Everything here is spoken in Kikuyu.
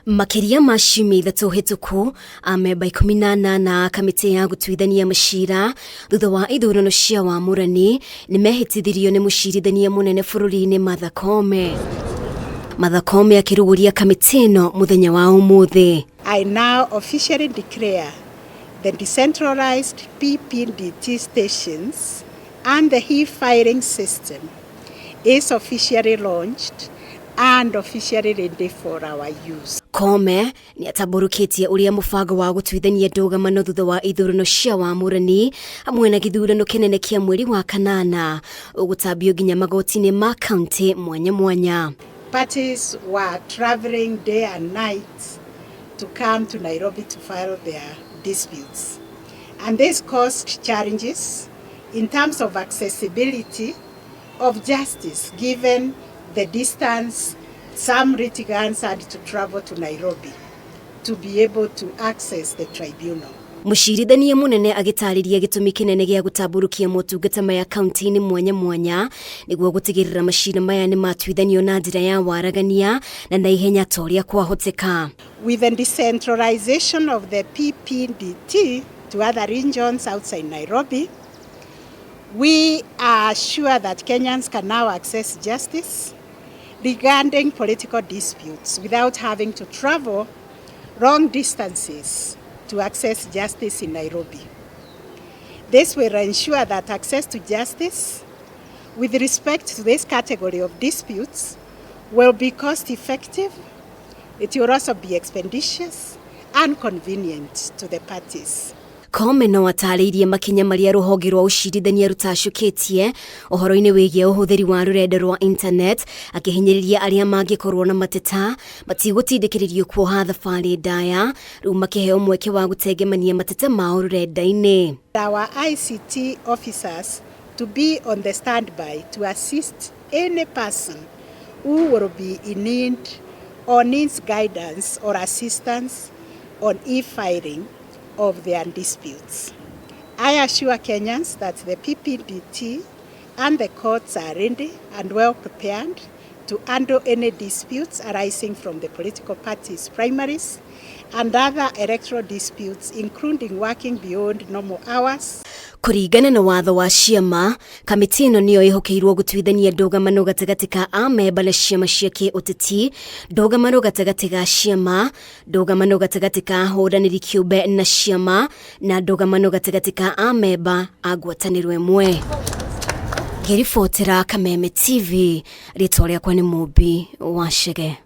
Makĩria ma ciumia 3 hĩtũku, amemba 18 a kamĩtĩ ya gũtuithania macira thutha wa ithurano cia wamũrani nĩ mehĩtithirio nĩ mũcirithania mũnene bũrũri-inĩ Martha Koome. Martha Koome akĩrugũria kamĩtĩ ĩno mũthenya wa ũmũthĩ. I now officially declare the decentralized PPDT stations and the e-filing system is officially launched and officially ready for our use. Koome nĩ atambũrũkĩtie ũrĩa mũbango wa gũtuithania ndũgamano thutha wa ithurano cia wamũrani hamwe na gĩthurano kĩnene kĩa mweri wa kanana ũgũtambio nginya magoti-inĩ ma kaunti mwanya mwanya. Parties were traveling day and night to come to Nairobi to file their disputes. And this caused challenges in terms of accessibility of justice, given the distance some litigants had to travel to Nairobi to be able to access the tribunal. Mũcirithania mũnene agĩtarĩria gĩtũmi kĩnene gĩa gũtambũrũkia motungata maya kaunti-inĩ mwanya mwanya nĩguo gũtigĩrĩra macira maya nĩ matuithanio na njĩra ya waragania na naihenya ta ũrĩa kwahoteka. With the decentralization of the PPDT to other regions outside Nairobi, we are sure that Kenyans can now access justice regarding political disputes without having to travel long distances to access justice in Nairobi. This will ensure that access to justice with respect to this category of disputes will be cost effective. It will also be expeditious and convenient to the parties. Koome no atarĩirie makinya marĩa rũhonge rwa ũcirithania rũtacũkĩtie ũhoro-inĩ wĩgiĩ ũhũthĩri wa rũrenda rwa internet, akĩhinyĩrĩria arĩa mangĩkorwo na mateta matigũtindĩkĩrĩrio kuoha thabarĩ ndaya, rĩu makĩheo mweke wa gũtengemania mateta mao rũrenda-inĩ. Our ICT officers to be on the standby to assist any person who will be in need or needs guidance or assistance on e-filing of their disputes. I assure Kenyans that the PPDT and the courts are ready and well prepared to handle any disputes arising from the political parties' primaries and other electoral disputes, including working beyond normal hours. Kũringana na watho wa ciama, kamĩtĩ ĩno nĩyo ĩhokeirwo gũtuithania ndũgamano gatagatĩ ka amemba na ciama cia kĩũteti, ndũgamano gatagatĩ ga ciama, ndũgamano gatagatĩ ka ahũranĩri kĩũmbe na ciama, na ndũgamano gatagatĩ ka amemba a ngwatanĩro ĩmwe. Ngĩribotera Kameme TV, rĩtwa rĩakwa nĩ Mũmbi wa Chege.